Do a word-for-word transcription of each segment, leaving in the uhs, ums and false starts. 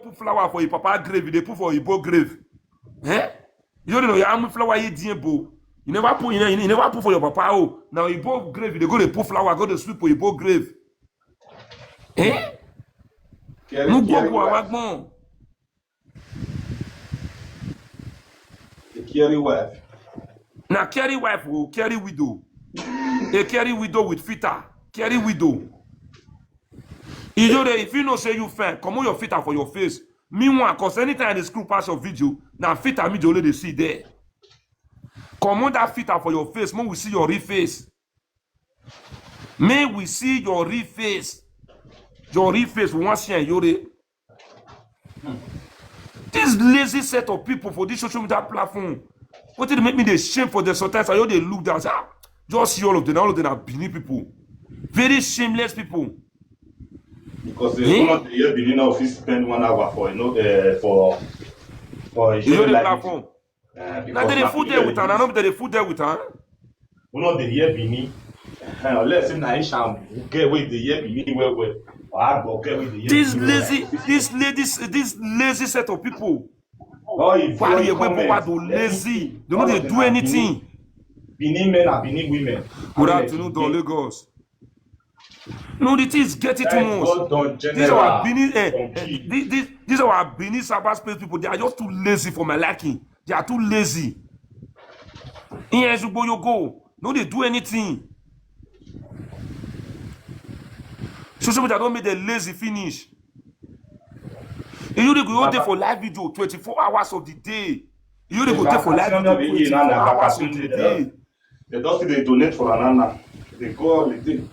Put flower for your papa grave, you dey put for Igbo grave. Eh? You don't know, you have flower you didn't bo. You never put, you never, you never put for your papa. Oh, now Igbo grave, you dey go dey put flower, go dey sweep for Igbo grave. Eh? Carry, No go carry go wife. Awagbon. The carry wife. Na carry wife go carry widow. Dey carry widow with filter. Carry widow. Ijore, if you know say you fine, comot your filter for your face. Meanwhile, cause anytime they screw past your video, na filter me dey only dey see there. Comot that filter for your face, make we see your real face. Make we see your real face. Your real face, we wan see am, Ijore. This lazy set of people for this social media platform. What did make me dey shame for the sometimes? I just dey look down. Say, ah, just see all of them. All of them are Benin people. Very shameless people. Because Eh? they not the year Benin now, if you spend one hour for, you know, uh, for for a You know show the like platform. Uh, Now they dey fool there with her. I know they dey fool there with her. We not the year Benin. Uh, unless in Aisha get with the year Benin well well. Or I go get with the year This Benin well lazy, well. This lady, this lazy set of people. Oh, if Why you you people comment, are too lazy? They no all dey of them do are anything. Benin men are Benin women. Good I mean, afternoon, like, Don Lagos. No, the thing is getting too Thank much. God, Don These General. our Benin, eh, Don eh, P. these, these, these our Benin cyberspace people. They are just too lazy for my liking. They are too lazy. In Ezugbo you go, no, they do anything. Social media don't make them lazy finish. You dey go dey Baba. For live video twenty-four hours of the day. You dey go Baba, dey for live Asian video Baba, twenty-four hours Asian of the Baba, day. They don't see they donate for Anana. They go holiday.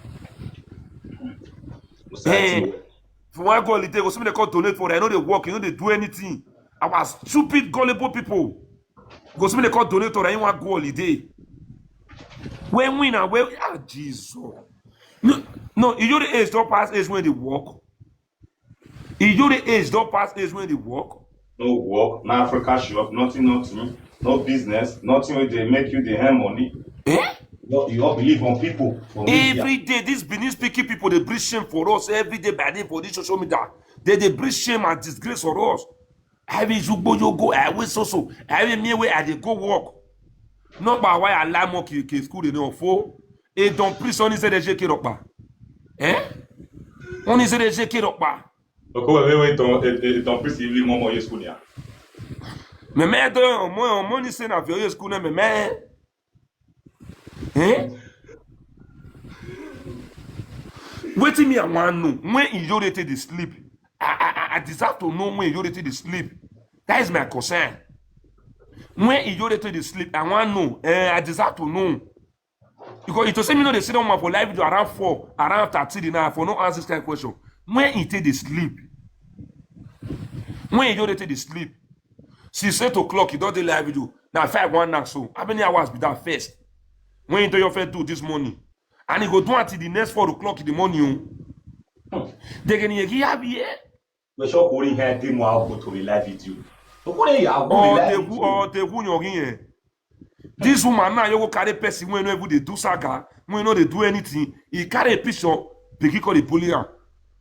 Eh, if you wan go holiday, go somebody come donate for you. I know they work, you know they do anything. Our stupid gullible people. Go somebody come donate for you. You wan go holiday? When we now, when ah Jesus. No, no, you know the age don't pass age when they work. You know the age don't pass age when they work. No work, no Africa shop, nothing, nothing, no business, nothing where they make you the hand money. Eh? No, you all believe on people. For media. Every day, these Benin speaking people they bring shame for us every day by day for this social media. They they bring shame and disgrace for us. I will you go, you go, I will so so. I will me where I dey go work. Not by why I like more ke school they know for. E don prison is a J K Rockba. Eh? On is a J K Rockba. Okay, wait, wait, wait, don't, eh, eh, don't please leave more, more school here. Me me do mo mo ni say na for your school na me me. Eh? Wetin me I wan know when Iyore take dey sleep. I, I, I- I deserve to know when Iyore take dey sleep. That is my concern. When Iyore take dey sleep, I wan know. Eh, I deserve to know. Because if to say me no dey sit down for live video around four, around thirty now, for no answer this kind of question. When he take dey sleep, when Iyore take dey sleep, since eight o'clock, he don dey live video. Now five one now so. How many hours be that first? When he don your first do this morning, and he go do until the next four o'clock in the morning. Oh. They can hear here. We should go in here, take more out to the live video. Look what they are Oh, going they live who, oh, they who your here. This woman now, you go carry person when no even dey do saga, when no dey do anything. He carry a picture, begin call the bully am.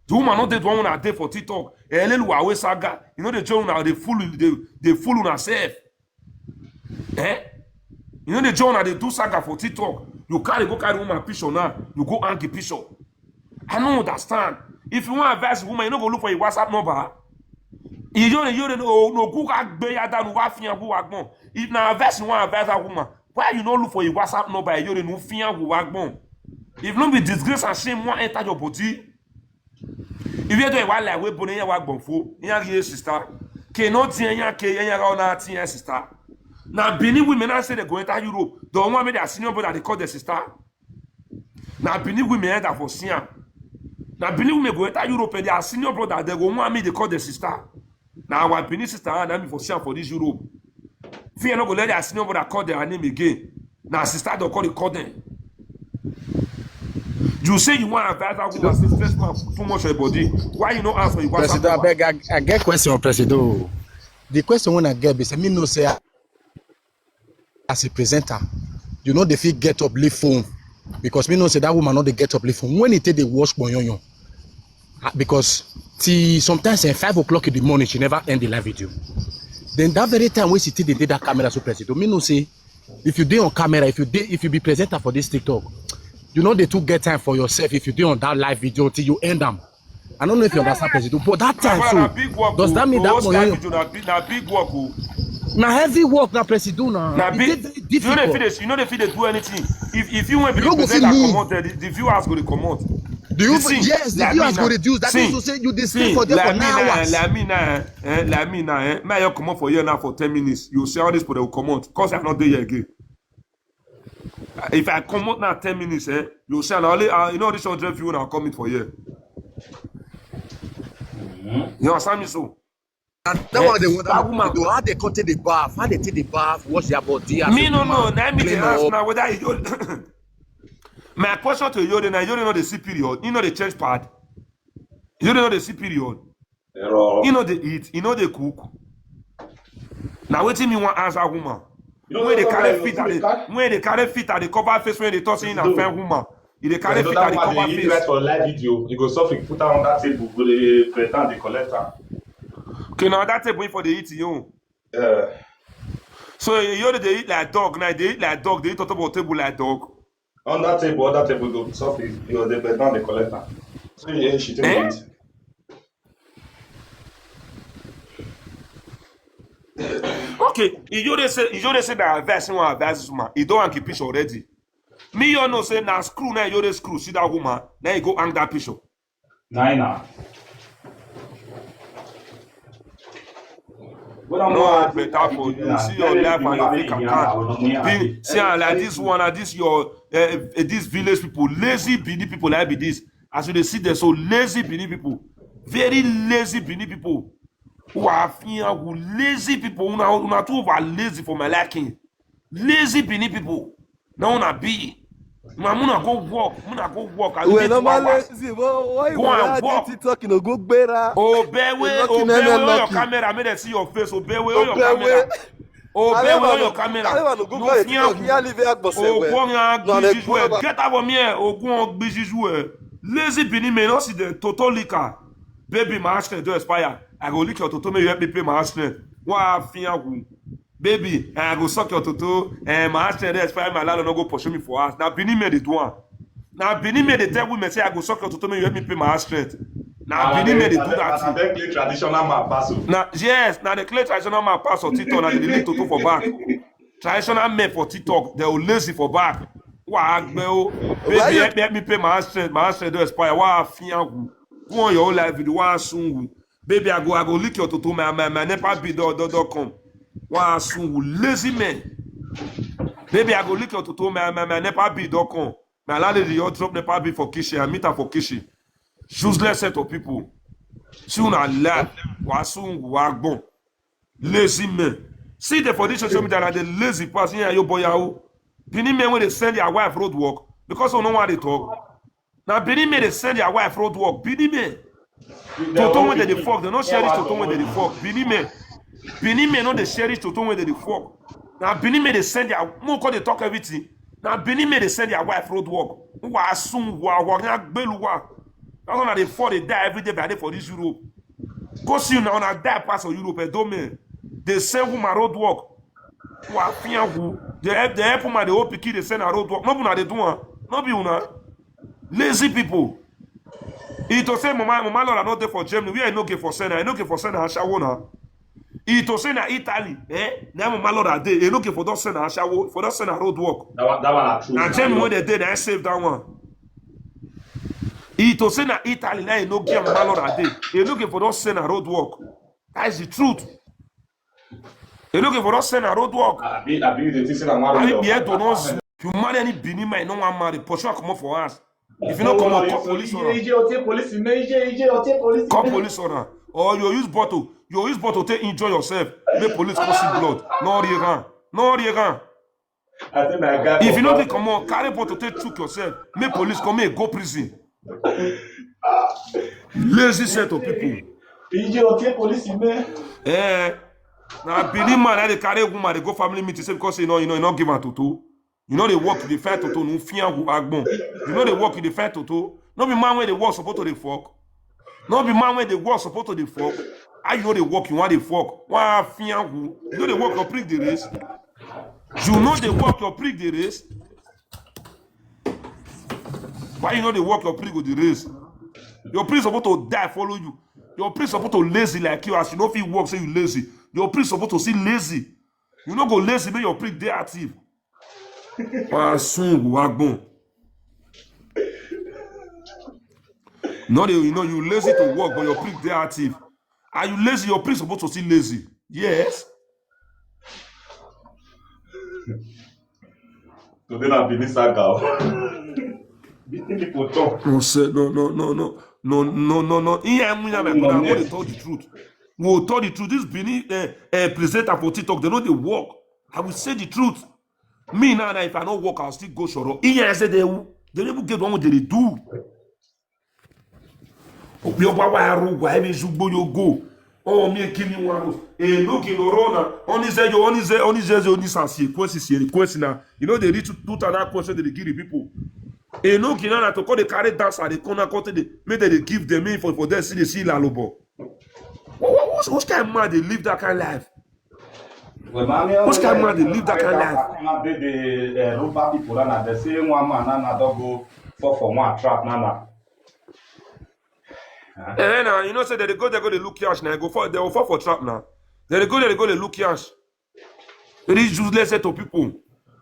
The woman not dey do one a day for TikTok. Elelu awe saga. You know the join una dey fool, they they fool una self. Eh? You know the join una dey do saga for TikTok. You carry go carry woman picture now. You go hang the picture. I no understand. If you wan advise woman, you no go look for your WhatsApp number. You don't, you don't know, no, go back, be ya down, wa fian, go back, bon. If na advice you wan advise that woman, why you no look for your WhatsApp number? You don't know, fian, go back, bon. If no be disgrace and shame wan enter your body, if you do a while like we born here, wa gbon fo, here, here, sister. Ke no tin here, ke here, here, na tin here, sister. Now, Benin women, I say they go enter Europe. Don't want me their senior brother, they call their sister. Now, Benin women enter for Siam. Now, Benin women go enter Europe, and their senior brother, they go want me, they call their sister. Now, our Benin sister, and I'm for Siam for this Europe. Fear not go let their senior brother call their name again. Now, sister, don't call it, call them. You say you want to advise that woman, stress man, too much for your body. Why you no answer your WhatsApp President, I number? beg, I, I get question, President. The question when I get is, me no say as a presenter, you know, they fit get up, leave phone, because me no say that woman no dey get up, leave phone. When he take the wash boyoyon, ah, because till sometimes eh, five o'clock in the morning, she never end the live video. Then that very time when she take the did that camera so, Presido, me no say, if you dey on camera, if you dey, if you be presenter for this TikTok, you know they too get time for yourself if you dey on that live video till you end them. I don't know if you understand, Presido, but that time, so does that mean that one? Na big work o. Na heavy work na, Presido, na. Na big. You know they fit dey, you know they fit dey do anything. If if you want to be presenter, comot, the, the viewers go dey comot. Do you? Yes, the viewers go reduce. That means to say you dey stay for there for nine hours. Like me now, eh, like me now, eh, may I comot for here now for ten minutes? You say all these people will comot because I'm not there again. If I comot now ten minutes, eh, you say na only uh, you know this hundred view now coming for here. You understand me so? And that one they wonder that woman, how they come take the bath, how they take the bath, wash their body. Me no know. Now me dey ask now whether you. My question to you, now you know the see period. You know the change pad. You know the see period. You know they eat. You know they cook. Now wetin me wan ask that woman? When they carry fit, when they carry fit, they cover face when they toss in a fair woman. If they carry fit, they cover face. Right for live video, you go suffer put on that table, go the present the collector. Okay, now that table for the eat you. Yeah. So you know they eat like dog. Now they eat like dog. They eat on top of table like dog. On that table, other table go suffer. You the present the collector. So yeah, she take it. Okay, you dey say you dey say that advice you wan advise this woman. You don hanky picture already. Me you know say na screw na you dey screw see that woman. Now you go hang that picture. Nine now. No better for you. See your life and your fake account. See am like this one, like this your uh, uh, these village people, lazy Benin people like be this. As you dey see them so lazy Benin people, very lazy Benin people. Who are fear who lazy people? Una una too over lazy for my liking. Lazy Benin people. Now una be. Una muna go work, muna go work. Well, normal lazy. Why you go and work? TikTok, you know, go better. Obewe, Obewe, your camera, make them see your face. Obewe, your camera. Obewe, your camera. No fear. Ogun gbijiju. Get out from here. Ogun gbijiju. Lazy Benin men, no see the total liquor. Baby, my accident don expire. I go lick your toto, make you help me pay my accident. Why fear who? Baby, I go suck your toto. Eh, my accident don expire. My landlord no go pursue me for house. Now Benin men dey do am. Now Benin men dey tell women say I go suck your toto, make you help me pay my accident. Now Benin men dey do that thing. Then clay traditional man pass o. Now yes, now the clay traditional man pass on TikTok. Now they delete toto for back. Traditional men for TikTok, they will lazy for back. Why agbe o? Baby, help me pay my accident. My accident don expire. Why fear who? Go on your own live video. Why soon who? Baby, I go, I go lick your toto, my my my nepa be dot dot dot com. Why soon who? Lazy men. Baby, I go lick your toto, my my my nepa be dot com. My landlady, you drop nepa be for kitchen. I meet her for kitchen. Useless set of people. See una lie. Why soon who? Why gbon? Lazy men. See the for this social media like the lazy pass here, your boy yahoo. Benin men when they send their wife road work because of no one they talk. Now Benin men they send their wife road work. Benin men. Toto when they dey fuck, they no share this toto when they dey fuck. Benin men. Benin men no dey share this toto when they dey fuck. Now Benin men they send their more they talk everything. Now Benin men they send their wife road work. Who are soon who are work now beluwa. That's why they fall they die every day by day for this Europe. Go see now on a die pass of Europe, eh, don't men. They send woman road work. Who are fear who? They help they help woman, they hope pikin, they send her road work. No be una they do am. No be una. Lazy people. He to say mama mama Laura not there for Germany. We are no get for send her. I no get for send her shower now. He to say na Italy, eh? Now mama Laura dey. He no get for don send her shower, for don send her road work. That one, that one are true. Na Germany when they dey, na save that one. He to say na Italy, now he no get mama Laura dey. He no get for don send her road work. That is the truth. He no get for don send her road work. I be, I be the thing say na marry. I be here to know. If you marry any Benin man, no one marry. Pursue her comot for house. If you no comot, call police on her. Ije ote police me, ije ije ote police. Call police on her. Or you use bottle, you use bottle take enjoy yourself. Make police come see blood. No reagan, no reagan. I say my guy. If you no take comot, carry bottle take chook yourself. Make police come, make go prison. Lazy set of people. Ije ote police me. Eh, now Benin man, I dey carry woman, they go family meeting say because you know, you know, you not give her toto. You know they work, you dey find toto, no fear who agbon. You know they work, you dey find toto. No be man when they work supposed to dey fuck. No be man wey dey work suppose to dey fuck. How you no dey work, you wan dey fuck? Why fian who? You no dey work, your prick dey race. You no dey work, your prick dey race. Why you no dey work, your prick go dey race. Your prick suppose to die follow you. Your prick suppose to lazy like you, as you no fit work say you lazy. Your prick suppose to see lazy. You no go lazy make your prick dey active. Why soon go agbon? No dey, you know, you lazy to work but your prick dey active. Are you lazy? Your prick suppose to see lazy. Yes. Today na Benin saga o. Benin people talk. No say no no no no no no no no. Iye mu ya me go na go dey talk the truth. We go talk the truth. This Benin uh, uh, presenter for TikTok, they no dey work. I will say the truth. Me now, now if I no work, I'll still go shoro. Iye I say they they never get one wey they dey do. Obi ọgba wa arụ gwa ebe ezigbo ya ogo. Oh, me kill you one. Eh, look in Orona. Only say you only say only say you only say kwesi si kwesi na. You know they reach two thousand question they dey give the people. Eh, look in order to call the carry dancer they come and call the make they dey give them info for them see they see lalobo. What, what, what, what kind of man they live that kind of life? Which kind of man dey live that kind of life? They the uh, Rupa people and they say one man and another go for for one trap nana. Eh, now you know say they go they go they look cash now. Go for they go fall for trap now. They go they go they look cash. Very useless set of people.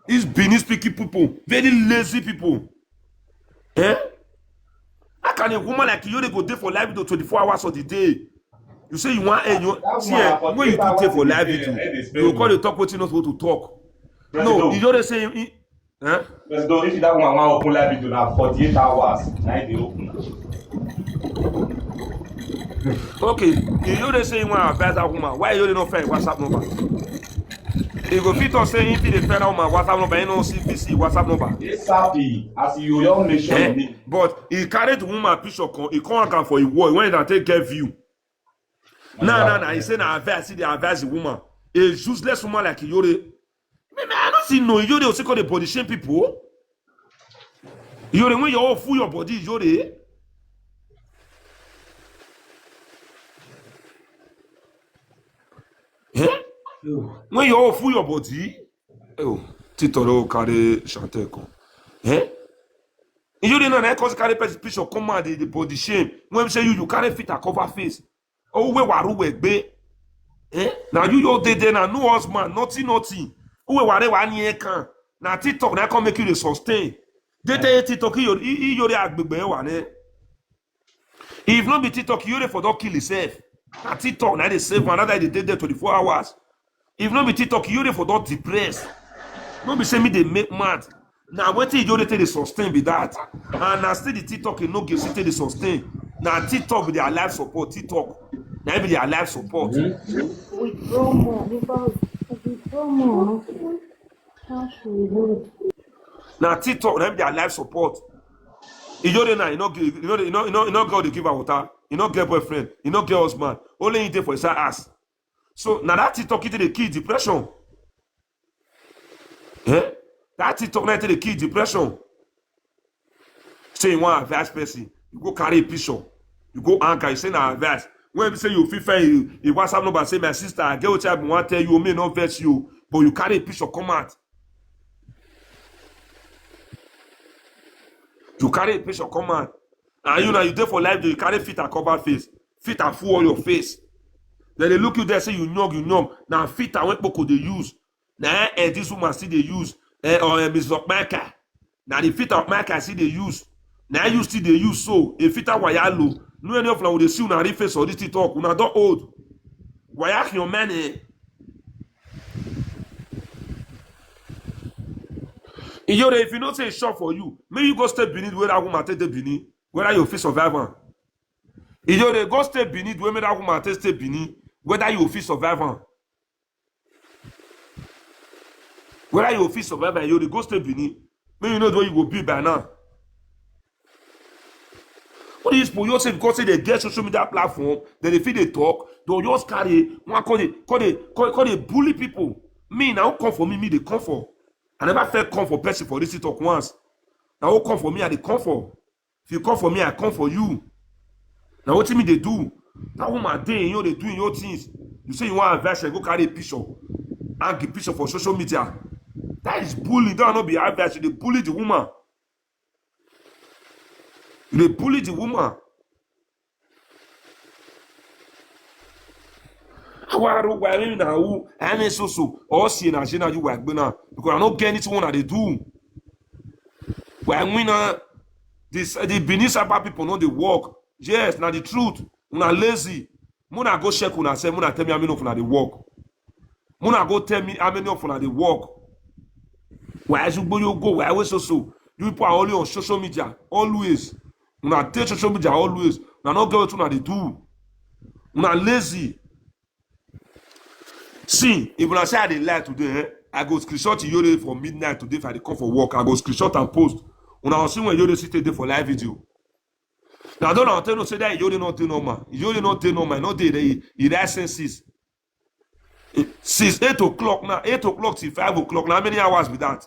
These Benin speaking people, very lazy people. Eh? How can a woman like you dey go dey for live video twenty-four hours of the day? You say you want eh, you see eh, when you do take for live video, you go call the talk wetin you not supposed to talk. No, you just dey say eh? President, if that woman wan open live video na forty-eight hours na e dey open am. Okay, you know they say you want to advise that woman. Why you no find WhatsApp number? You go fit talk say if you dey find that woman WhatsApp number, you no see V C WhatsApp number. Yes, happy as you don mention eh? Me. But he carry the woman picture come, he come hang am for him wall when he take get view. Now, now, now, he say na advice, he dey advise the woman. A useless woman like Iyore. Me, me, I don't see no Iyore Osiko dey body shame people. Iyore, when your own full your body, Iyore. Eh? When your own full your body, oh, Tito no carry Chantel come. Eh? Iyore na na cause carry person picture come out the, the body shame. When say you you carry fit and cover face. Oh, we waru we gbe. Eh? Now you your day there now no husband, nothing, nothing. Who we ware wa ni e kan. Now TikTok na come make you dey sustain. They tell you TikTok you you you dey agbegbe wa ne. If not be TikTok, you dey for don kill yourself. Na TikTok na dey save another dey dey there twenty-four hours. If not be TikTok, you dey for don depressed. No be say me dey make mad. Na wetin you dey take dey sustain be that. And na still the TikTok you no give still take dey sustain. Na TikTok be their life support. TikTok na be their life support. Withdraw more because withdraw more. Cash reward. Na TikTok na be their life support. Iyore na you no give you no you no you no you no girl dey give her water. You no get boyfriend. You no get husband. Only you dey for inside house. So na that TikTok it dey kill depression. Eh? That TikTok na it dey kill depression. Say you wan advise person, you go carry a picture, you go anchor, you say na advice. When be say you fit find you, you WhatsApp number, say my sister, I get wetin I bin wan tell you, may no vex you, but you carry a picture come out. You carry a picture come out. And you now you dey for live, you carry fit and cover face, fit and full all your face. Then they look you there, say you nyog, you nyog. Now fit and when Boko dey use. Na eh, this woman still dey use eh, or eh, Miss Okpaka. Na the fit of Okpaka still dey use. Na you still dey use so. A fit and waya low. No any of una dey see una real face or this thing talk. Una don old. Waya your man eh. Iyore, if you know say e sure for you, make you go stay Benin where that woman take dey Benin, whether you fit survive am. Iyore, go stay Benin where make that woman take stay Benin, whether you fit survive am. Whether you fit survive am, Iyore, go stay Benin. Make you know the way you go be by now. All these people, you say because say they get social media platform, then they feel they talk, they'll just carry one call they call they call, call they bully people. Me now come for me, me they come for. I never felt come for person for this talk once. Now who come for me, I they come for. If you come for me, I come for you. Na wetin me dey do? That woman dey in your dey do in your things. You say you wan advise her, go carry a picture, hang the picture for social media. That is bullying. That no be advice. You dey bully the woman. You dey bully the woman. Awa ro wa mi na u, I mean so so. Or see na shey na you wa gbe na. Because I no get anything una dey do. Wa win na this the Benin Saba people no dey work. Yes, na the truth. Una lazy. Muna go check una sef, muna tell me how many of una dey work. Muna go tell me how many of una dey work. Why you go, you go, why we so so? You people are only on social media, always. Una dey social media always. Una no get wetin una dey do. Una lazy. See, if una say I dey lie today, eh, I go screenshot Iyore for midnight today if I dey come for work. I go screenshot and post. Una go see when Iyore still dey for live video. Now, don't tell you say that Iyore not dey normal. Iyore not dey normal. Not dey there. He, he die senses. Eh, since eight o'clock now, eight o'clock till five o'clock. Now, how many hours be that?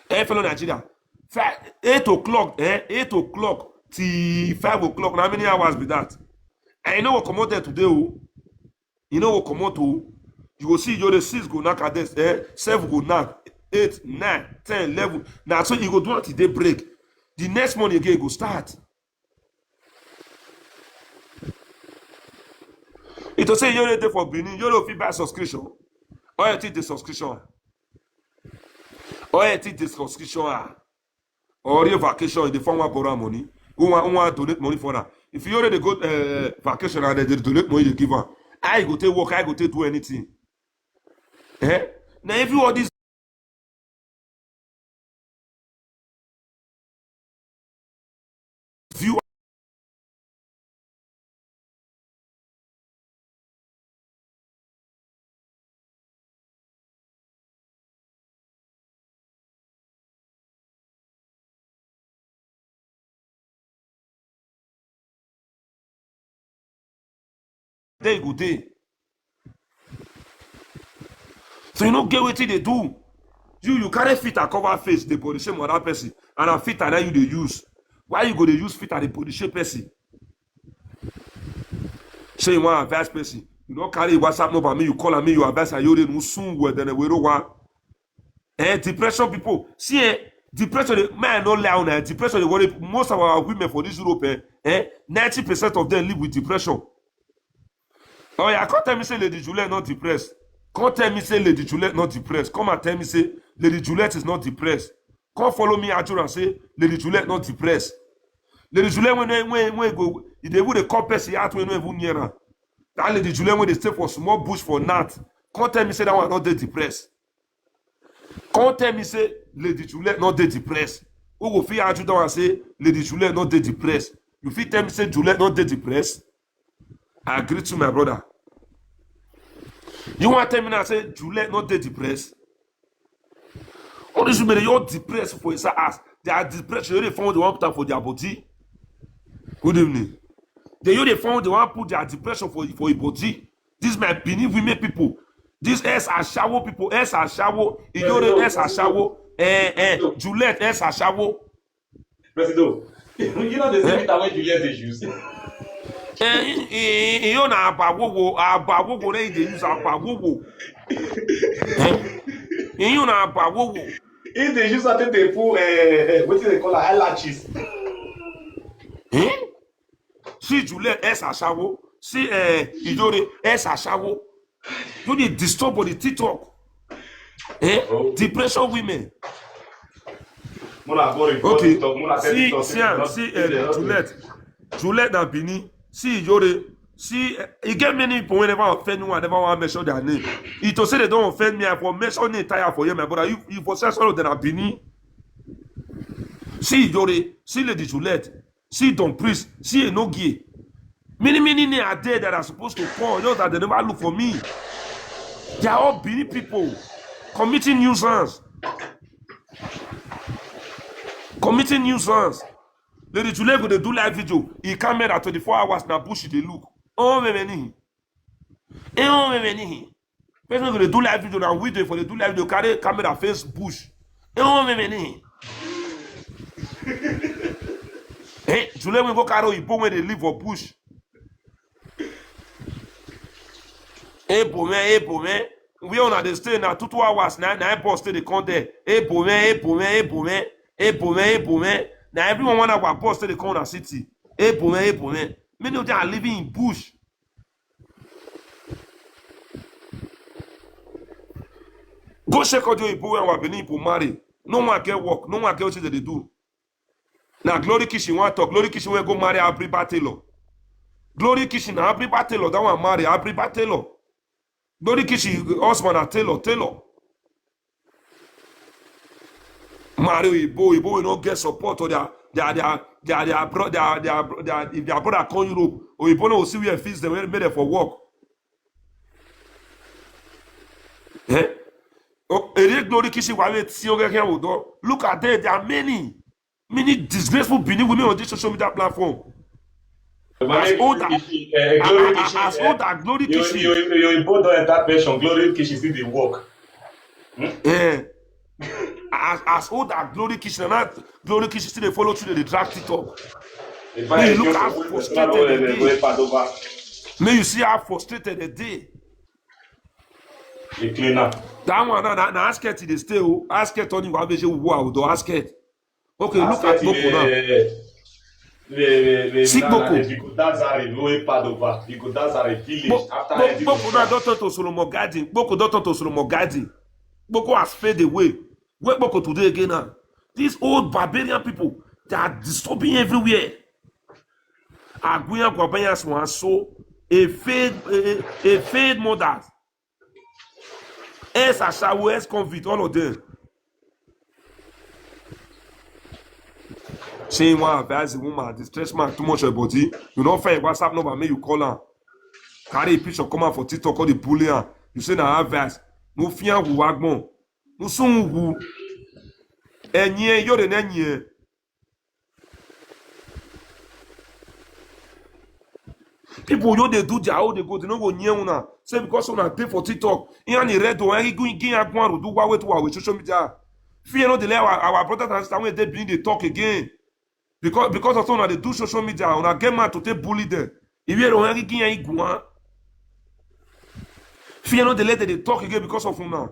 Eh, fellow Nigeria, five, eight o'clock, eh, eight o'clock till five o'clock. Now, how many hours be that? And you know what come out there today? Oh? You know what come out? Oh? You go see your six go knock at this, eh, seven go knock, eight, nine, ten, eleven. Now, so you go do until day break. The next morning again, go start. It will say you dey for Benin, you don't fit buy subscription. All you think the subscription. All you think the subscription are. Or your vacation, the form one borrow money. Who want, who want donate money for that? If you already go uh, vacation and they donate money, you give her. I go take work, I go take do anything. Eh? Now if you all this view day go day. So you no get wetin dey do. You you carry filter cover face dey body shame other person and na filter na you dey use. Why you go dey use filter dey body shame person? Say you wan advise person, you don carry WhatsApp number me you call am me you advise am you dey no soon well then we no wan. Eh, depression people see eh, depression dey man no lie on eh, depression dey worry most of our women for this Europe eh, eh, ninety percent of them live with depression. Oh yeah, come tell me say Lady Juliet not depressed. Come tell me say Lady Juliet not depressed. Come and tell me say Lady Juliet is not depressed. Come follow me, Arthur, and say Lady Juliet not depressed. Lady Juliet when when when go, if they would come person out when no even near her. That Lady Juliet when they stay for small bush for night. Come tell me say that one not dey depressed. Come tell me say Lady Juliet not dey depressed. Who go fit argue that one say Lady Juliet not dey depressed? You fit tell me say Juliet not dey depressed? I agree to my brother. You want to tell me now say Juliet not dey depressed? All these women they all depressed for inside us. They are depressed. They don't found the one put am for their body. Good evening. They you they found the one put their depression for for your body. This my Benin women people. This S Ashawo people, S Ashawo, Iyore S Ashawo, eh eh, Juliet S Ashawo. Presido, you know the same thing wey Juliet dey use. Eh, eh, eh, you na abawowo, abawowo na dey use abawowo. Eh, eh, you na abawowo. He dey use something dey pull uh, wetin dey call am eyelashes. Eh? See Juliet S Ashawo, see uh, Iyore S Ashawo. You dey disturb on the TikTok. Eh? Oh. Depression women. Mona boring. Okay. TikTok, Mona see, TikTok, see, am, see uh, Juliet. Juliet na Benin. See Iyore. See, uh, e get many people wey never offend you and never wan mention their name. E to say they don offend me, I for mention name tire for here, my brother. You, you for say sorrow, then I Benin. See Iyore, see Lady Juliet, see Don Priest, see Enogie. Many, many names are there that are supposed to call, just that they never look for me. They are all Benin people committing nuisance. Committing nuisance. Lady Juliet go dey do live video. He camera twenty-four hours na bush dey look. Oh, me many. Eh, oh, me many. Person go dey do live video na we dey for dey do live video carry camera face bush. Eh, oh, me many. Eh, Julie wey go carry oyibo wey dey live for bush. Ebo man, ebo man. Where una dey stay na two two hours na na bus still dey come there. Ebo man, ebo man, ebo man, ebo man, ebo man. Na everyone one hour bus still dey come una city. Ebo man, ebo man. Many of them are living in bush. Go check all the oyibo wey our Benin people marry. No one get work, no one get wetin dem dey do. Na Glory Kitchen wan talk. Glory Kitchen wey go marry Abriba Taylor. Glory Kitchen na Abriba Taylor that one marry Abriba Taylor. Glory Kitchen husband na Taylor Taylor. Marry oyibo oyibo wey no get support or their their their their their bro their their bro their if their brother come Europe oyibo no go see where fix them wey make them for work. Eh? Oh, ere Glory Kitchen wa wey ti o gẹ́gẹ́ wò dán. Look at them, there are many. Many disgraceful Benin women on this social media platform. As old as, as old as Glory Kitchen. Your boy don enter pension, Glory Kitchen still dey work. Eh. As, as old as Glory Kitchen, and that Glory Kitchen still dey follow through the drag TikTok. May you look how frustrated they dey. May you see how frustrated they dey. The cleaner. That one na na asket dey stay o. Asket on you have a wo out do asket. Okay, look at Boko now. See Boko. Boko now don turn to Solomon Garden. Boko don turn to Solomon Garden. Boko has fade away. Where Boko today again now? These old barbarian people, they are disturbing everywhere. Agunya Gwabanya Swanso, a failed, a, a failed mother. Ex ashawo, ex convict, all of them. Say you want advise the woman, distress man too much your body. You don't find WhatsApp number, make you call her. Carry a picture, come out for TikTok, call the bully her. You say na advice. No fear who wagbon. No soon who. Enye, you're the nenye. People you dey do their own dey go, they no go near una. Say because una dey for TikTok, he and the red one, he go again agwan do wa wetu wa with social media. Fear no dey let our, our brothers and sisters when they begin dey talk again. Because because of una dey do social media, una get man to take bully them. If you don't hang again, you go on. Fear no dey let them dey talk again because of una.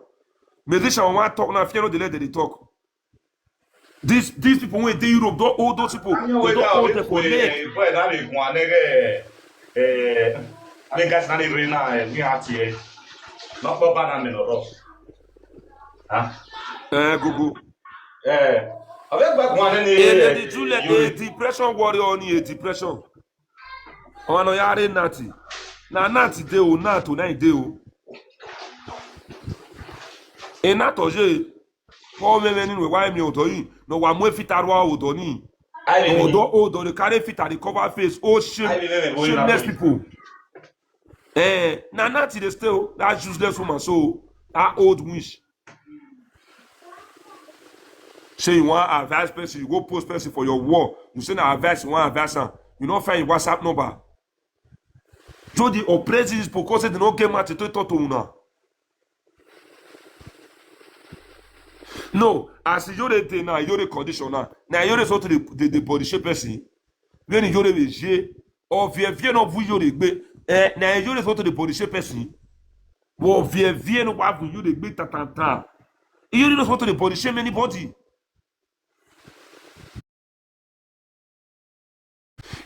Musician wan talk now, fear no dey let them dey talk. These these people wey dey Europe don hold those people. They don hold them for neck. Eh, Google. Eh, Lady Juliet, a depression warrior ni a depression. Ọmọ náà yára nati. Na nati de o, nato na de o. E nato je. Ko meme ninu wa mi odo yi. No wa mu e fita ro odo ni. Odo odo dey carry fita dey cover face. Oh shame. Shameless people. Eh, na nati dey stay o. That useless woman so. That old witch. Say you wan advise person, you go post person for your wall. You say na advice you wan advise am. You no find him WhatsApp number. So dey oppress these people 'cause say they no get mouth to talk to una. No, as you dey dey now, you dey condition now. Na you dey so to the the the body shape person. When you dey be je, or vie vie no vu you dey gbe. Eh, na you dey so to the body shape person. Wo vie vie no wa vu you dey gbe ta ta ta. You dey so to the body shape anybody.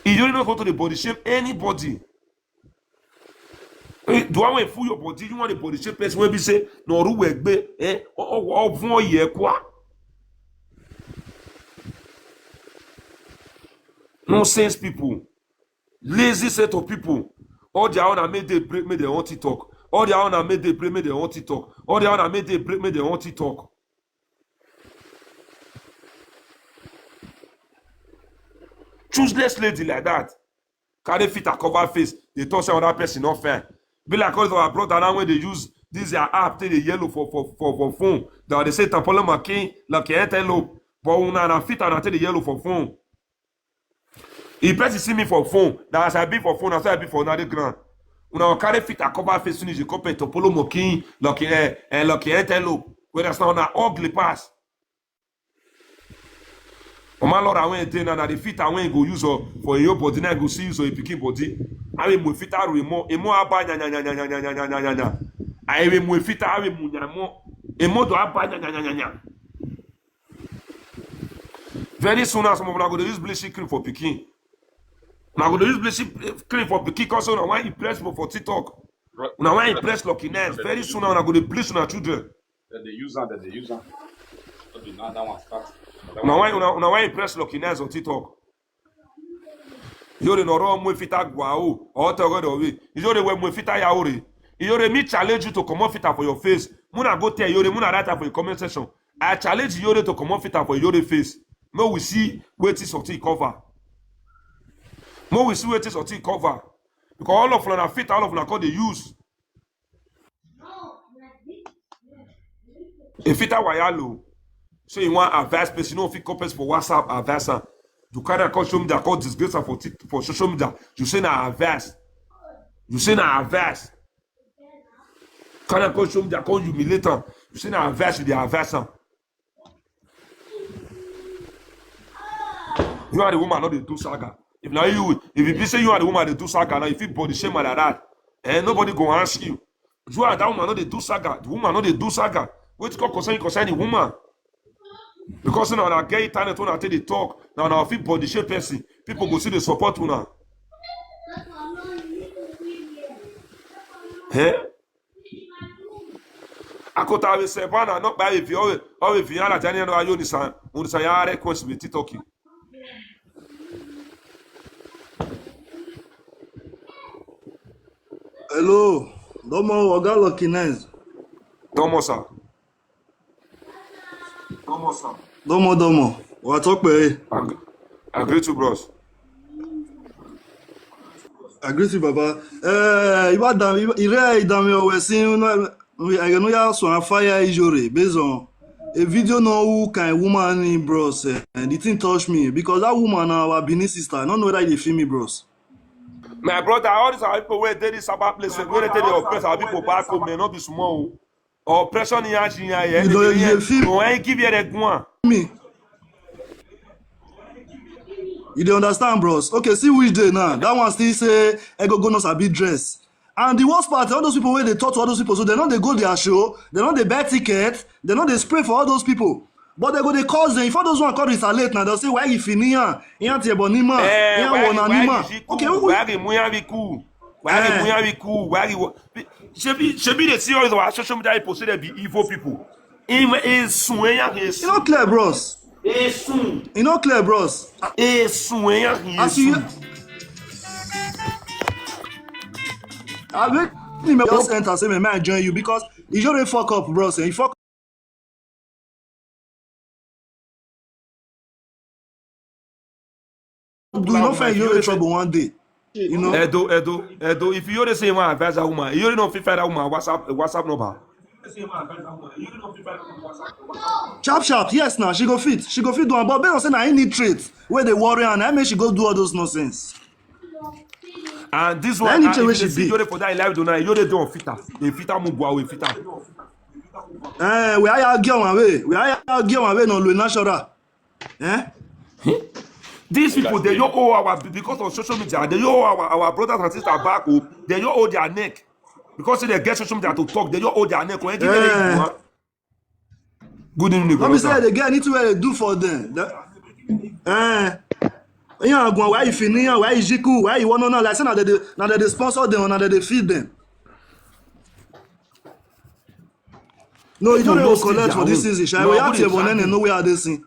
You don't know how to dey body shape anybody. Eh, do I want fool your body? You want a body shape person wey be say no ru we gbe, eh? O o o fun ye kwa. Nonsense people. Lazy set of people. All their own are made they break, made they want to talk. All their own are made they break, made they want to talk. All their own are made they break, made they want to talk. Useless lady like that. Carry fit and cover face. They talk say another person not fair. Be like us our brother now when they use this their app till the yellow for for for for phone. That they say tapolo makin like antelope. But una na fit and until the yellow for phone. If person see me for phone, now as I be for phone, as I be for another ground. Una go carry fit and cover face finish the company tapolo makin like eh eh like antelope. Whether it's not una ugly pass. Mama Laura wey dey now, na the filter wey go use o, for your body, na go see use o, your pikin body. Awe mo filter ru emo, emo aba nya nya nya nya nya nya nya nya nya nya. Awe mo filter, awe mo nya mo, emo do aba nya nya nya nya nya. Very soon, as some of una go dey use bleaching cream for pikin. Una go dey use bleaching cream for pikin, cause una wan impress people for TikTok. Una wan impress Lucky Nines. Very soon, una go dey bleach una children. Dem dey use am, dem dey use am. No be now that one start. Una wan, una, una wan impress Lucky Nines on TikTok. Iyore no ro mo filter gwa o. O to go do we. Iyore we mo filter ya ore. Iyore, me challenge you to comot filter for your face. Muna go tell Iyore, muna write am for the comment section. I challenge Iyore to comot filter for Iyore face. Make we see wetin something cover. Make we see wetin something cover. Because all of una filter, all of una come dey use. E filter wayalo. So you wan advise person, you no fit come person for WhatsApp, advise am. You carry am come social media, come disgrace am for Tik-, for social media. You say na advice. You say na advice. Carry am come social media, come humiliate am. You say na advice, you dey advise am. You and the woman no dey do saga. If na you, if you be say you and the woman dey do saga now, if you body shame like that, eh, nobody go ask you. You and that woman no dey do saga. The woman no dey do saga. Wetin come concern you concern the woman? Because now una get internet, una take dey talk. Now una fit body shame person. People go see dey support una. Eh? Akota we se bana no ba we fi o we fi ala jani no ayo ni san. Un san ya request we TikTok. Hello, domo, Oga Lucky Nines. Domo, sir. Domo, domo. Wa talk pe. I gr-, I greet you, bros. I greet you, Baba. Eh, iba dam, iba, ire dam yo we sin, no, we, I know ya so on fire Iyore, based on a video now who can woman in, bros. Eh, and the thing touch me because that woman na our Benin sister. I don't know whether you dey feel me, bros. My brother, all these our people wey dey this Sabbath place, wey dey take dey oppress our people back home, dem no be small o. Oppression in Asia, yeah. You don't, you dey feel me? When give you the guan. Me. You dey understand, bros? Okay, see which day now. That one still say, "Ego go no sabi dress." And the worst part, all those people wey dey talk to all those people, so they no dey go their show, they no dey buy ticket, they no dey spray for all those people. But they go dey cause them. If all those one come retaliate now, they'll say, "Why you finian? Iyan tie bo nima, eh, iyan why wo na you, why nima." You cool? Okay, who, who, why you muya be cool? Why you, eh, muya be cool? Why you wa-, shebi, shebi dey see all these our social media people say they be evil people. In, in sun, eh, in sun. E no clear, bros. In sun. E no clear, bros. In sun, eh, in sun. As you, I make me just enter, say, "Man, I join you," because you just dey fuck up, bros. Eh, you fuck do you no find you trouble one day. You know? Edo, Edo, Edo, if you dey say you wan advise that woman, you no fit find that woman WhatsApp, WhatsApp number. Sharp, sharp, yes, now she go fit, she go fit do am, but based on say na any trait wey dey worry am, na make she go do all those nonsense. And this one, any trait wey she be. Yore for that live do now, Yore don fit am. Dey fit am, Mugwa wey fit am. Eh, we are girl one way, we are girl one way no lo natural. Eh? These people, they don't owe our, because of social media, they don't owe our, our brothers and sisters back home. They don't owe their neck. Because they get social media to talk, they don't owe their neck. When they give them, eh, good evening, brother. Let me say they get anything where they do for them. That, eh? Yeah, go on, why you finian, why you jiku, why you want to know? Like, say, now that they, now that they sponsor them, now that they feed them. No, you don't collect for this season. Shall we have to abandon and know where are they seen?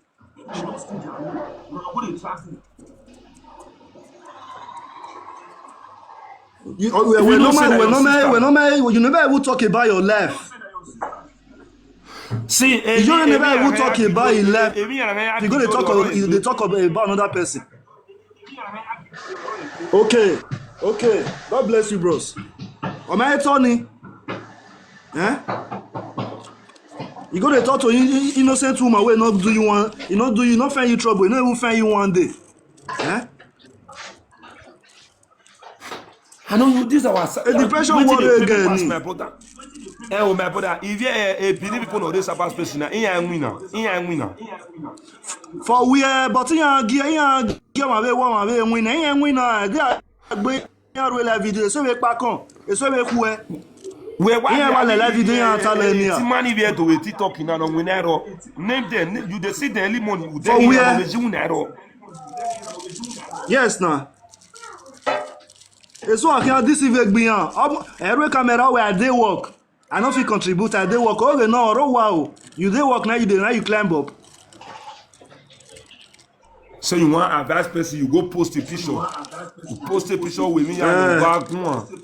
You, oh, we, we no man, we no man, we no man, you never even talk about your life. See, eh, you don't never even talk about your life. You go to talk about, you dey talk about, about another person. Okay, okay. God bless you, bros. Omo Tony. Eh? You go dey talk to in-, in-, innocent woman wey no do you one, e no do you, no find you trouble, e no even find you one day. Eh? I know you, this our sa-, a depression wetin dey worry pain me again pass, my brother. Eh, oh, my brother, if you, eh, eh, believe people know this about space now, he ain't winner. He ain't winner. For where, but he ain't get, he ain't get my way, one my way, win, he ain't win. Uh, they are going to real live video, so we back on, so we cool. Where, why Yeah, they why are the live video eh, and talent eh, here? Ti money we do with TikTok now, no winner. Name them, name- you dey see the early money, you For dey where? Winner. Yes, now. It's so I can't deceive a being. Every camera where I dey work. I know if you contribute, I dey work. Okay, no, oh wow. You dey work now, you dey now you climb up. So you want advice person, you go post a picture. You post a picture with me and Eh. you go go on.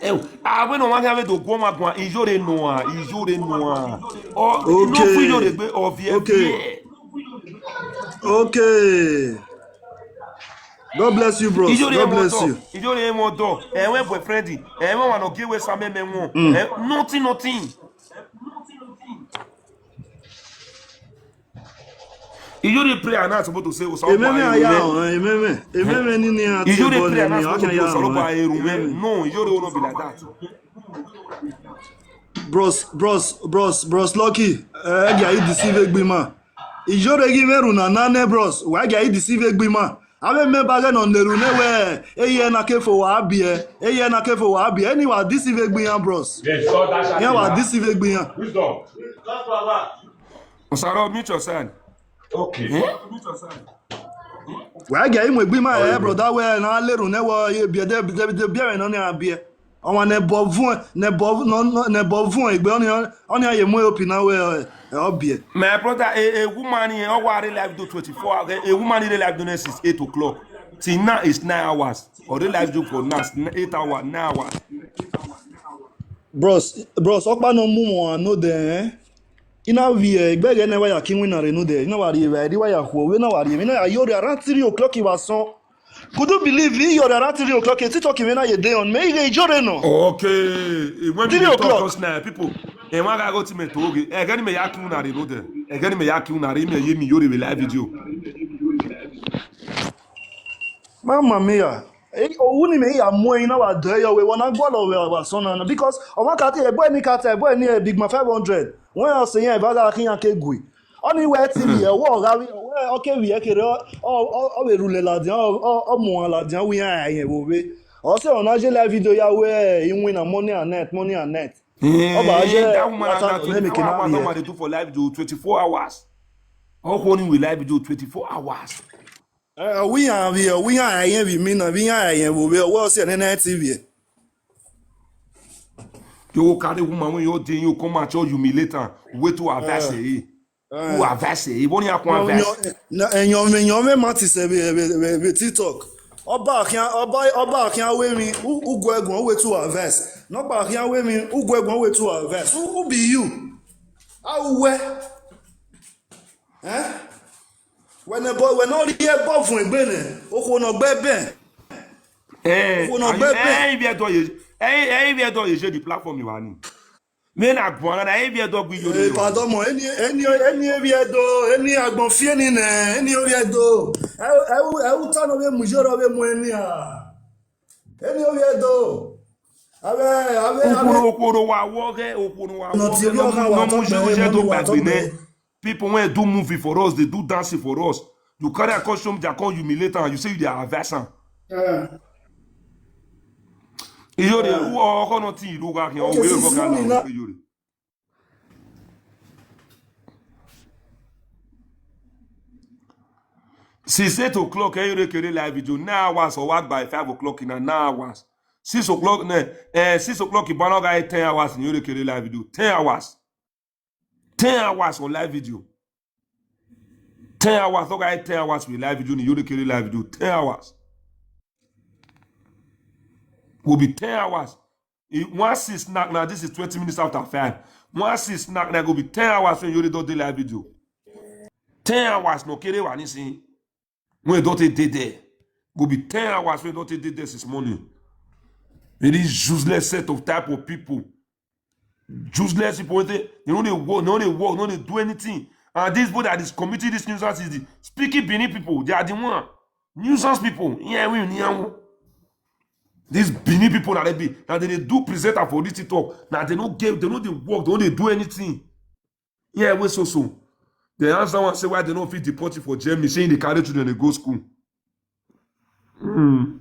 Eh, I went on one guy to go on, go on. Ijore no one, Ijore no one. Oh, no Okay. video dey go of here. Okay. Okay. God bless you, bros. Ijore God mo bless do. You. Ijore mo do. Eh, when boyfriend, eh, when one give away some men one. Eh, nothing, nothing. Ijore prayer and not supposed to say, oh, something. Ememe aya o, ememe. Ememe ni ni ati Ijore bol prayer and ni not aka supposed to ya say, o. oh, Ememe. no, Ijore will not be like that. Bros, bros, bros, bros Lucky. Eh, agi ayi deceive egbima. Ijore gi meru na nane, bros. Wa agi ayi deceive egbima. Ave me bage no neru ne we. Eye na ke fo wa bie. Eye na ke fo wa bie. Ni wa deceive egbima, bros. Yes, so that's Ni wa deceive egbima. Wisdom. Osaro, mute your son. Okay. Eh? Wa agi ayi mu egbima, eh, brother, we na leru ne we ye bie de bie de bie no ne abie. Owa ne bovun, ne bov no no ne bovun egbe oni oni aye mu opi na we, eh, obie. My brother, a, a woman here, oh, what real life do twenty-four hours. A woman in real life do next is eight o'clock. Till now it's nine hours. Or real life do for now, it's n- eight hours, nine hours. Bros, bros, okpa no mu mo no de, eh. Ina vi e gbege ne wa ya kin win na re no de. Ina wa ri e, ri wa ya ho, we na wa ri e, na ya yo around three o'clock iwa son. Could you believe he yo around three o'clock? It's talking when I dey on me, he Ijore no. Okay. When Three we talk o'clock. Just now, people. And one guy go to me to okay. Eh, gani me ya kiu na re no de. Eh, gani me ya kiu na re me ye mi yo re live video. Mamma mia. Eh, oh, uni me ya mo ina wa de yo we wana gbolo we wa son na, because o ma ka ti e boy ni ka ti e boy ni e big man five hundred. When I say yeah, ba ga kin ya ke gui. Oni we T V e wo ga wi, we o ke wi e kere o o o we rule la dia o o o mo la dia wi ya ye wo we. O se ona je live video ya we in win na money and net, money and net. Eh, Oba, yeah, that woman what's has up? that Let me twenty-four keep hours. Here. Somebody do for live do twenty-four hours. How can we live do twenty-four hours? Eh, we are we are we are ayen we me na we are ayen wo we wo se ne na T V. You go carry woman when you dey you come at your humiliate am. Wait to advise eh. Who advise eh? What you come advise? Na enyo me enyo me mati se be be be TikTok. Oba akin oba oba akin awe mi u u go egun we to advise. No ba akin awe mi u go egun we to advise. Who, who be you? How we? Eh? When a boy when all the boy fun egbe ne. O ko no gbe be. Eh, Who no are you- bebe? Eh, if you do you, eh, eh, if you do you share the platform you are in. Me na gwana na if you do we you. Eh, pardon mo, any any any area do, any agbon fie ni ne, any area do. E e e u ta no be mu joro be mu any a. Any area do. Abe abe abe. Okoro okoro wa wo ge okoro wa No wo ti ge bi no oka mu- wa no to mu ju gbe, je no do mu wa to gbagbe ne. gbe. People when do movie for us, they do dancing for us. You carry a costume, they come humiliate am. You say you dey advise am. Eh. Iyo de wo oko no ti ilu ga kin o Okay, we since go ga morning na now- iyo de. Since eight o'clock, eh, you dey carry live video. Nine hours or what by five o'clock in an hours. Six o'clock, ne, eh, six o'clock, you banner guy ten hours in you dey carry live video. Ten hours. Ten hours on live video. Ten hours, okay, ten hours with live video, you dey carry live video. Ten hours. Will be ten hours. If one six snack now, this is twenty minutes after five. One six snack now go be ten hours when you don't do live video. Ten hours no kere wa nisin. When don't take dey there. Go be ten hours when don't take dey there since morning. It is useless set of type of people. Useless people wey say they no dey work, they no dey work, no dey do anything. And this boy that is committing this nuisance is the speaking Benin people. They are the one. Nuisance people. Yeah, we need one. These Benin people na dey be, na dey dey do presenter for this TikTok. Na dey no get, dey no dey work, dey no dey do anything. Yeah, wey so so. Dey answer one say why dey no fit deport you for Germany, say you dey carry children dey go school. Hmm.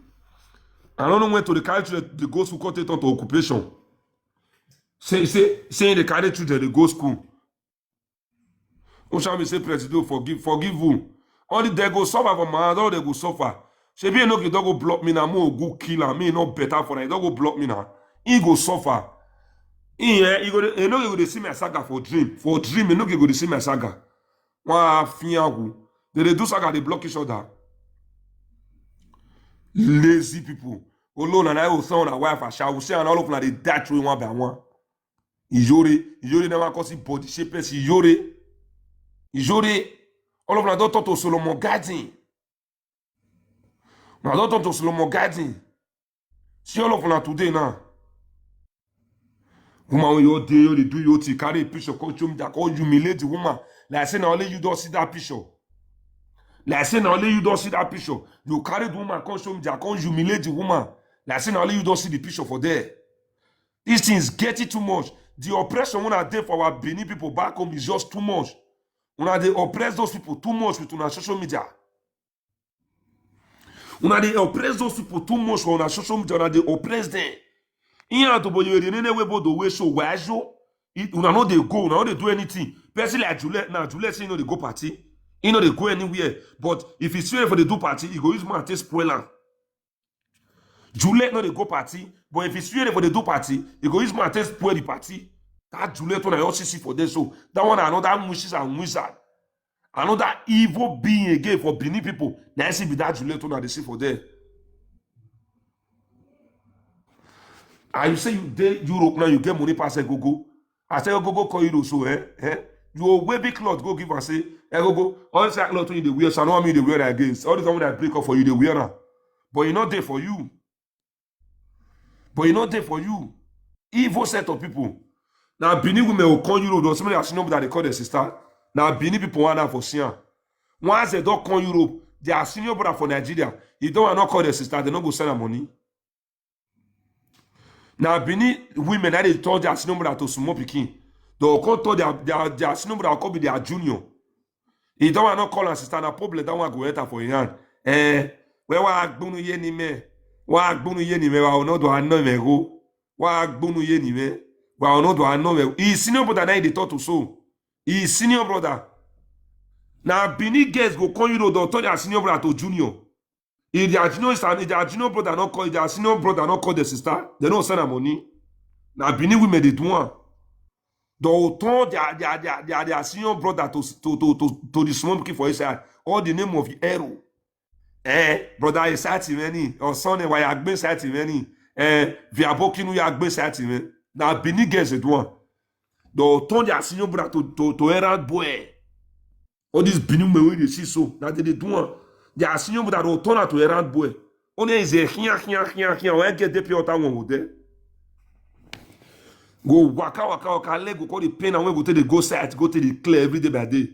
I no know when to dey carry children dey go school, come take turn to occupation. Say, say, say dey carry children dey go school. Who shall we say, Presido, forgive, forgive who? All the, they go suffer for my hand, all they go suffer. Shebi Enoki don go block me now, mo go kill am, me no better for now, he don go block me now. He go suffer. He, eh, he go dey, Enoki go dey see my saga for dream. For dream, Enoki go dey see my saga. Wa fiangu. They dey do saga, they block each other. Lazy people. Alone and I will sound a wife, I shall say, and all of una dey die through one by one. Iyore, Iyore never cause him body shape person. Iyore, Iyore, all of una don turn to Solomon Garden. Una don turn to Solomon Garden. See all of una today now. Woman, when you dey, you dey do your thing, carry a picture, come show me that, come humiliate the woman. Like say na only you don see that picture. Like say na only you don see that picture. You carry the woman, come show me that, come humiliate the woman. Like say na only you don see the picture for there. These things getting too much. The oppression wey una dey for our Benin people back home is just too much. Una dey oppress those people too much with una social media. Una dey oppress those people too much for una social media. Una dey oppress them. Ihe atụbonye were nene webo do we show why show. Una no dey go, una no dey do anything. Person like Juliet now, Juliet say he no dey go party. He no dey go anywhere. But if he swear for dey do party, he go use man take spoil am. Juliet no dey go party, but if he swear for dey do party, he go use man take spoil the party. That Juliet one I also see for there, so that one another wishes and wizard. Another evil being again for Benin people. Na I see be that Juliet una dey see for there. And you say you dey Europe now, you get money pass Egogo. I say Egogo call you so, eh? Eh? You go wear big cloth, go give and say, Egogo, all this cloth wey you dey wear, so I no want me dey wear again. All the time wey I break up for you, dey wear am. But e no dey for you. But e no dey for you. Evil set of people. Na Benin women go come Europe, don somebody as you know that they call their sister. Na Benin people want am for see am. Once they don come Europe, their senior brother for Nigeria, if they want not call their sister, they no go send am money. Na Benin women na dey turn their senior brother to small pikin. They go come turn their, their, their senior brother come be their junior. If that one not call am sister, na problem that one go enter for him hand. Eh, where wa agbunu ye ni me? Wa agbunu ye ni me? Wa ono do ano me go. Wa agbunu ye ni me? Wa ono do ano me? His senior brother na he dey talk to so. His senior brother. Na Benin girls go come Europe, don turn their senior brother to junior. If their junior is an, if their junior brother not call, if their senior brother not call the sister, they no send am money. Na Benin women dey do am. They will turn their, their, their, their, their senior brother to, to, to, to, to the small pikin for inside. All the name of the hero. Eh, brother Isati many, or son, why I been Isati many? Eh, Viabokinu ya been Isati many. Na Benin girls dey do am. They will turn their senior brother to, to, to errand boy. All these Benin men wey dey see so, na they dey do am. Their senior brother go turn am to errand boy. Only is a here, here, here, here. When get the pure water one go there. Go waka, waka, waka, leg go call the pain and when go take the go site, go take the clear every day by day.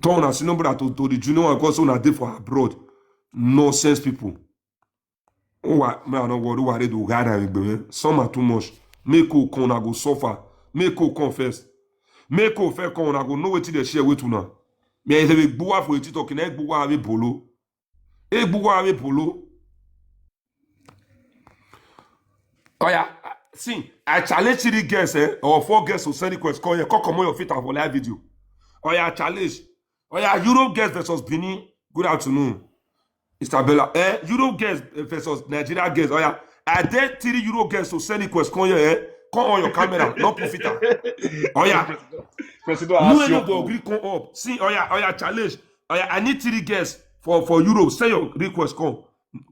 Turn as senior brother to, to the junior one, because una dey for abroad. Nonsense people. Uwa, me I no worry, uwa dey do God and igbe. Some are too much. Make o come, una go suffer. Make o come first. Make o first come, una go know wetin dey share with una. Me I say we gbuwa for eti talking, e gbuwa we bolo. E gbuwa we bolo. Oh yeah, see, I challenge three girls, eh, or four girls to send request. Come here, come comot your fit for live video. Oh yeah, challenge. Oh yeah, Europe girls versus Benin. Good afternoon, Isabella. Eh, Europe girls versus Nigeria girls. Oh yeah, I dare three Europe girls to send request. Come here, eh? Come on your camera, no put filter. Oh yeah, Presido, Presido, no ask any your of the agree come up. See, oh yeah, oh yeah, challenge. Oh yeah, I need three girls for for Europe. Send your request. Come,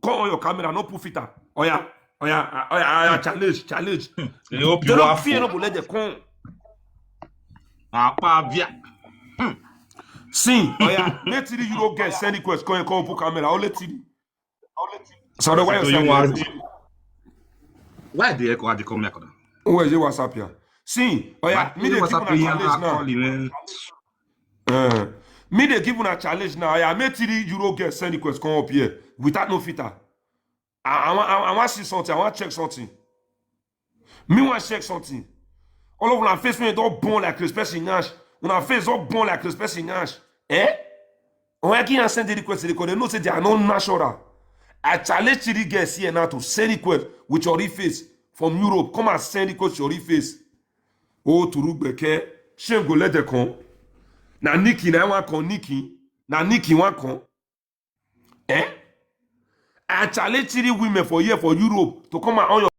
come on your camera, no put filter. Oh yeah, oh yeah, oh yeah, oh yeah, challenge, challenge. They hope They you don't laugh. fear, no go let them come. Apavia. See, oh yeah, make three Europe girls send request. Come, come put camera. Only three. So the why Do you you want? send? Why the echo had to come here? Who is your WhatsApp here? See, oh yeah, me dey give una challenge now. Calling, man. Uh, me dey give una challenge now. Yeah, make three Europe girls send request come up here without no filter. I, I, wan- I, I wan see something. I wan check something. Me wan check something. All of una face wey don burn like Chris Person yansh. Una face don burn like Chris Person yansh. Eh? When I can send the request, they know say they are not natural. I challenge three girls here now to send request with your real face from Europe. Come and send request with your real face. Oh, Turugbeke, shame go let them come. Na Nikki, na one come Nikki. Na Nikki one come. Eh? I challenge three women for here for Europe to come and on your